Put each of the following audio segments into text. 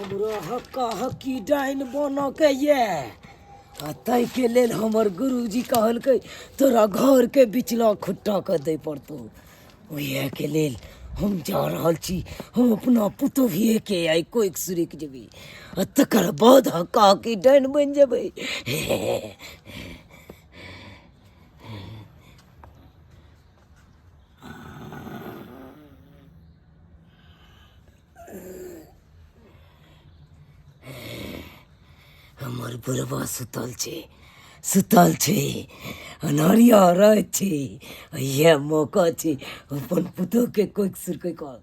हमरो हक्का हक्की डाइन बनऽ के ये आ ताहिके लेल हमर गुरुजी कहलकै तोरा घरके बिचला खुट्टा के दै पड़तौ। ओहिके लेल हम जा रहल छी, हम अपना पुतोहिएके आइ कोइक सुरकि जेबै आ तकर बाद हक्का हक्की डाइन बनि जेबै। हमर बुढ़बा सुतल छै, सुतल छै, अन्हरिया राति छै, इएह मौका छै अपन पुतोहके कोइक सुरकै कऽ।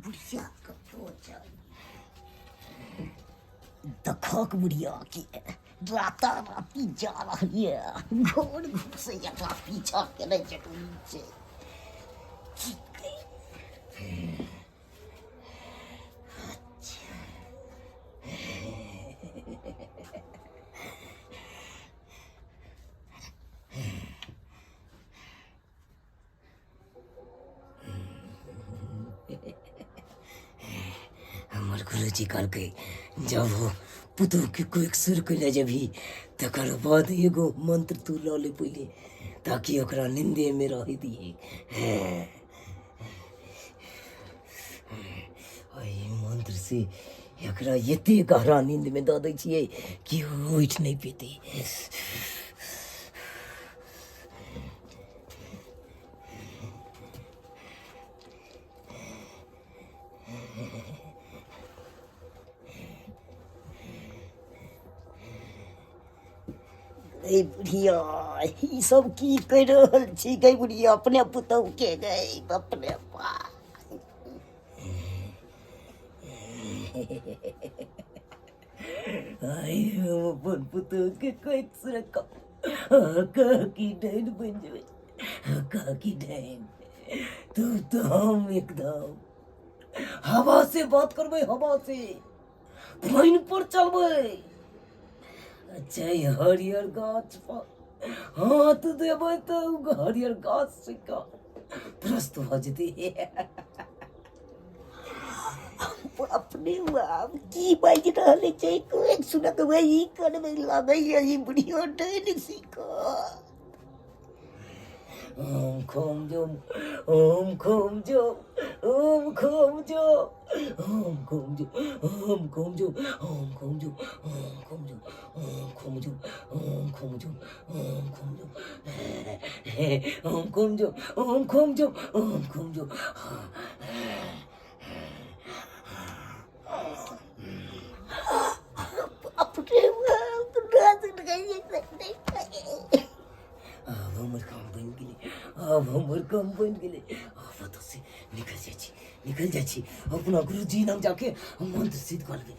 बुढ़िया कतौ छै, देखक बुढ़िया के राता राती जा रहल ये, घर घुसैया, एकरा पीछा केनाइ जरूरी छै। की कही? अच्छा, हमर गुरुजी कहलकै जब हो पुतोहके कोइ सुर कैले जेबही तकर बाद एगो मंत्र तू लऽ ले पहिले, ताकि ओकरा निंदेमे रहै दिहे। एहि मंत्र से एकरा एते गहरा नींदमे दऽ दै छियै कि ओ उठि नहि पेतै। गै बुढ़िया, ई सब की करि रहल छी गै बुढ़िया? अपने पुतहु के गै, अपने आइ हम अपन पुतोहके कोइक सुरक काकी डाइन बनि जेबै। काकी डाइन तू तो हम एकदम हवा से बात करबै, हवा से पानि पर चलबै। अच्छा, ई हरियर गाछ पर हाथ देबै तऽ ओ हरियर गाछ से त्रस्त भऽ जेतै। अपने बाप की बाजि रहल छै? एक सुनक ई करबै लगैया ई बुढ़ियो डाइन सीख। ओम खोम जोम, ओम खोम जोम, ओम खोम जोम, ओम खोम जोम, ओम खोम जोम, ओम खोम जोम, ओम खोम जोम, ओम खोम जोम, ओम खोम जोम, ओम खोम जोम, ओम खोम जोम, ओम खोम जोम, ओम खोम जोम। अपने बाप आब हमर काम बनि गेलै, आब हमर काम बनि गेलै। आब ओतऽसँ निकलि जाइ छी, निकलि जाइ छी, अपना गुरुजी लग जाके हम मंत्र सिद्ध कऽ लेबै।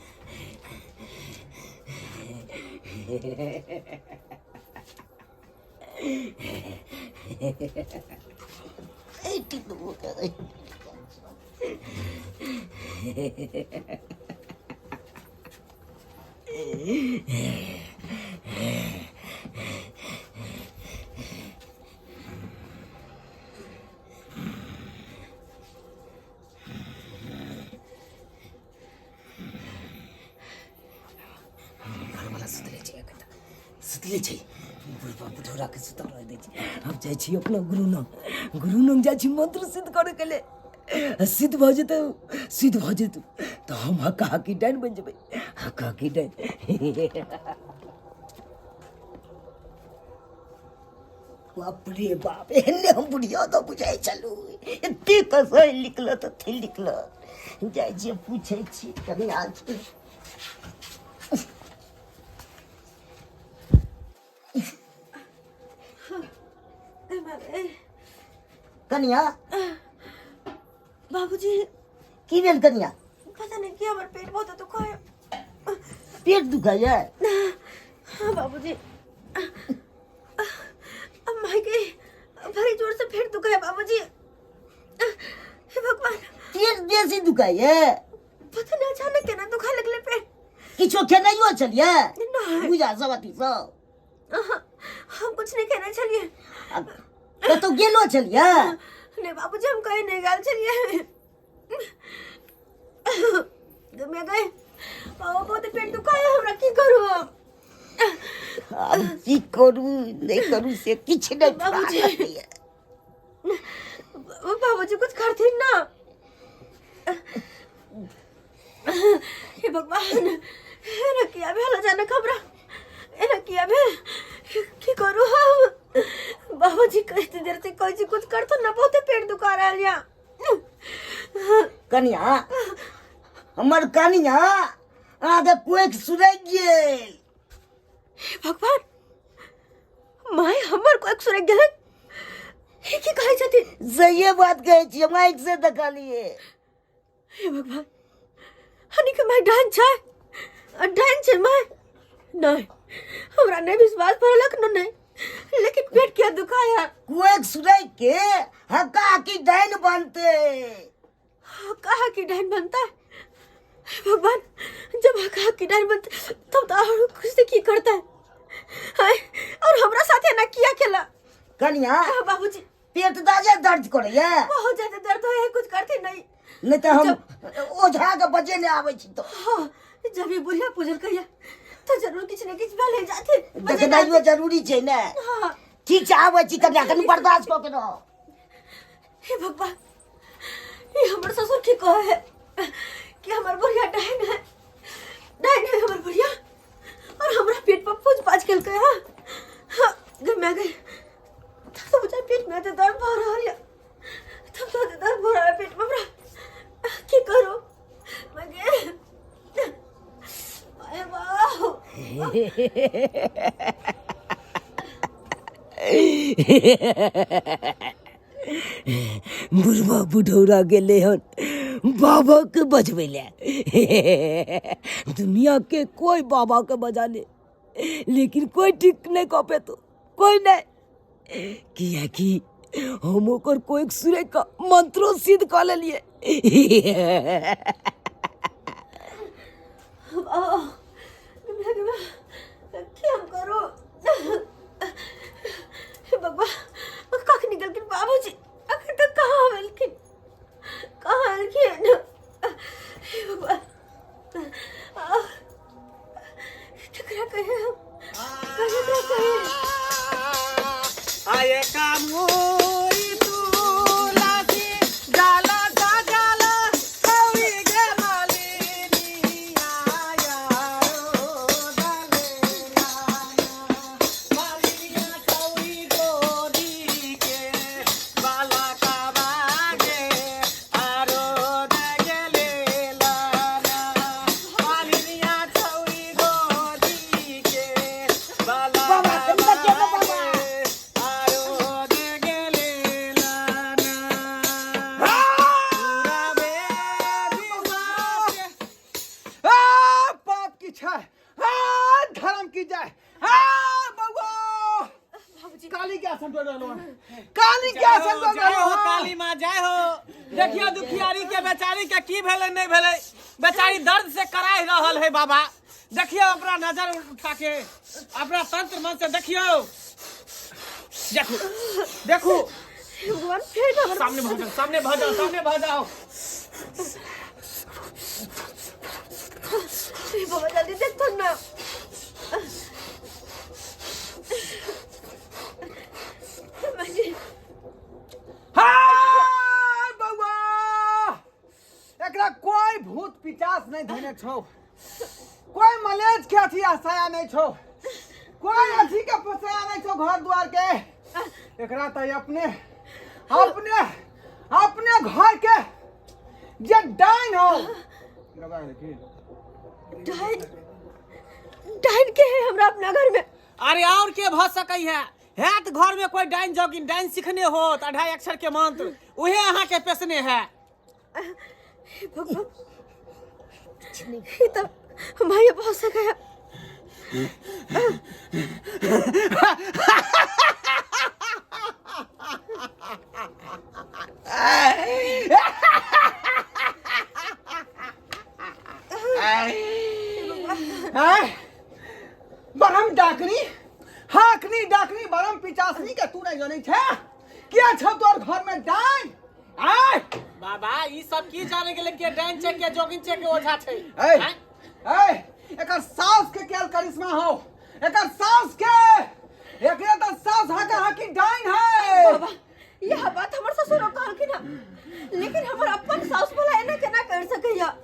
घरवला सुतले छै, एखन तक सुतले छै। बुढ़बा बुढ़ौराके सुतल रहै दै छै। हम जाइ छी अपना गुरु लग, गुरु लग जाइ छी मंत्र सिद्ध करैके लेल। सिद्ध भऽ जेतै, सिद्ध भऽ जेतै तऽ हम हक्का हक्की डाइन बनि जेबै, हक्का हक्की डाइन। बाप रे बाप, एहने हम बुढ़िया तऽ बुझाइ छलहुँ, एते कसै निकलत अथी निकलत। जाइ छियै, पूछै छियै कनिया छै। कनिया। बाबूजी। की भेल कनिया? पता नहीं कि हमर पेट बहुत दुखाय। पेट दुखाय? हाँ बाबूजी, अब माई के भारी जोर से पेट दुखाय बाबूजी। हे भगवान। पेट बेसी दुखाय? पता नहीं अचानक केना दुखा लगले पेट। किछो खेनाइयो छलियै? नहि। पूजा सब अथी सब? अहाँ, हम कुछ नहीं खेने छलिए। आ, कतौ गेलो छलियै? नहीं बाबूजी, हम कहीं नहीं गेल छलिए। मैं गए बाबा, बहुत पेट दुखाया हमरा, की करू हम? आब की करू नहि करू से किछु नहि। बाबूजी। बाबूजी कुछ करथिन ना। हे भगवान, एना किया भेल अचानक हमरा? एना किया भेल? की करू हम? बाबूजी कते देर से कहै छी कुछ करथुन ना, बहुते पेट दुखा रहल या। कनिया, हमर कनिया, अहाँके कोख सुरगि गेल। हे भगवान, माय हमर कोख सुरगि गेलक? हे, की कहै छथिन? सहिए बात कहै छी, हम आँखि से देखलियै। हे भगवान, हनी के माय डाइन छै? आ, डाइन छै माय? नहीं, हमरा नहीं विश्वास भरलक न। नहीं, लेकिन पेट क्या दुखाया? कोख सुरगि के हक्का की डाइन बनते। कहा की डाइन बनता है? हे भगवान, जब हक्का की डाइन बनते तब तो और कुछ से की करता है? हाय, और हमरा साथे ना किया खेला? कनिया। हाँ, बाबूजी। पेट दाजे दर्द करैया? बहुत ज्यादा दर्द हो है, कुछ करते नहीं। नहीं तऽ हम ओझा के बजे नहि आबै छी तऽ। हाँ, जब ये बुढ़िया पूजल कहिया तो जरूर किछ न किछ भेल जाते। देखनाइयो जरूरी छै ने। हाँ। ठीक छै, आबै छी कनिया, कनि बर्दाश्त कऽ के रहो। हे भगवान, ये हमर ससुर की कहे है कि हमर बुढ़िया डाइन है, डाइन है हमर बुढ़िया, और हमरा पेट पर पूछ पाछ केलकै। हाँ हाँ, मैं गई तब तो मुझे पेट में तो दर्द भऽ रहल यऽ, तब तो दर्द भऽ रहल पेट में हमरा। की करू मैं गे? अरे वाह। बुढ़वा बुढ़ौरा गेलै हन बाबा के बजबै लए। दुनिया के कोई बाबा के बजा ले, लेकिन कोई ठीक नहीं कऽ पेतो, कोई नहीं, कियाकि हम ओकर कोई सुरे का मंत्रो सिद्ध कऽ लेलिए। की हम करू? हे भगवान, कखनी गेलखिन बाबूजी? अखन तक कहाँ एलखिन, कहाँ एलखिन? हे भगवान, केकरा कहे हम, केकरा कहे? आये कामुरी तुलासी जाला जाला कौड़ी गे मालिनी आया रो डाले मालिनिया कौड़ी गोदी के बाला काबागे आरो दगले लाना मालिनिया कौड़ी गोदी के बाला बाबा, कनि देखियौ ने बाबा। आरो दगले लाना आ, पाप की छै, आ, धर्म की जय। आ, बउआ, काली के आसन पर रहलो हन। काली के आसन पर जय रहलो हो हन। काली माँ जय हो। देखियो दुखियारी के बेचारी के की भेलै नहीं भेलै, बेचारी दर्द से कराह रहल है। बाबा देखियो, अपना नजर उठा के अपना तंत्र मन से देखियो, देखू देखू। हे भगवान, फेर हमर सामने भऽ जाओ, सामने भऽ जाओ, सामने भऽ जाओ। हे बाबा, जल्दी देखो ना। माजी। हाय बउआ, एकरा कोई भूत पिचास नहीं धने छौ, कोई मलेज के अथी आसाया नहीं छौ, कोई अथी के फसाया नहीं छौ घर द्वार के। एकरा त अपने अपने अपने घर के जे डाइन हो। डाइन? डाइन के है हमरा अपना घर में? अरे और के भ सकै है? हैत घर में कोई डाइन जोगिन, डाइन सीखने हो त 2.5 अक्षर के मंत्र उहे अहाँ के पेशने है। हे भगवान, ये तो भाई बहुत सका है। आय बरम डाकनी हाकनी डाकनी बरम पिचासनी के तू नहीं जानै छे किया छौ तोर घर में डाइन आय बाबा ई सब की जाने गेलै के डाइन छै के जोगिन छै के ओझा छै ए आँय? ए एकर सास के केल करिश्मा हो एकर सास के एकरे त सास हाका हाकी डाइन है बाबा यह बात हमर ससुरो कहलखिन हँ लेकिन हमर अपन सास भला एना केना कर सकैया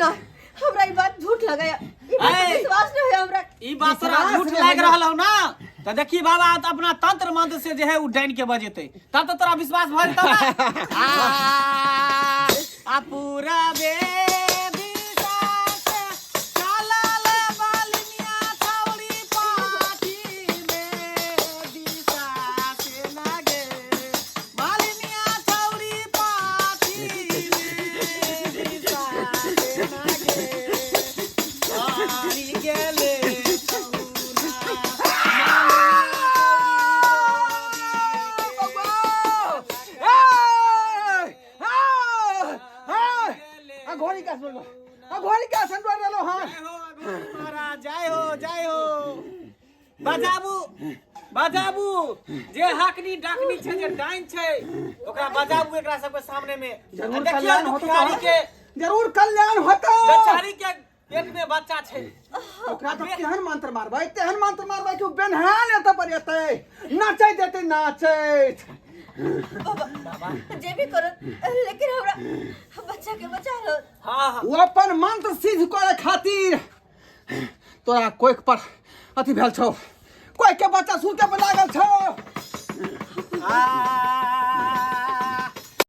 ना हमरा ई बात झूठ लगैया ई बात पर ऐ! विश्वास नहीं होया हमरा ई बात तोरा विश्वास झूठ नहि लागि होइए। रहल हौ ना तऽ देखी बाबा तऽ अपना तंत्र मंत्र से जे है उ डाइन के बजेतै तब तऽ तोरा विश्वास भऽ जेतौ ना आ आ पूरा बे दिशा से चलल बालिनिया छौरी पाठी में दिशा से लागे बालिनिया छौरी पाठी में दिशा से लागे मारी गेले अघोरी का सुन अघोरी का सुन रहलो हां जय हो अघोरी महाराज जय हो जय हो बजाबू बजाबू जे हाकनी डाकनी छै जे डाइन छै ओकरा बजाबू एकरा सबके सामने में जरूर देखियौ कल्याण होतो दुखियारी के जरूर कल्याण होतो बेचारी के पेट में बच्चा छै ओकरा तो केहन मंत्र मारबै तेहन मंत्र मारबै कि ओ बेन्हा लेतै पर एतै नाचै देतै नाचैत बाबा जे भी करो लेकिन हमरा बच्चा के बचा लो हाँ हाँ ओ अपन मंत्र सिद्ध करे खातिर तोरा कोइक पर अथी भेल छौ कोइक के बच्चा सुन के लागल छौ आ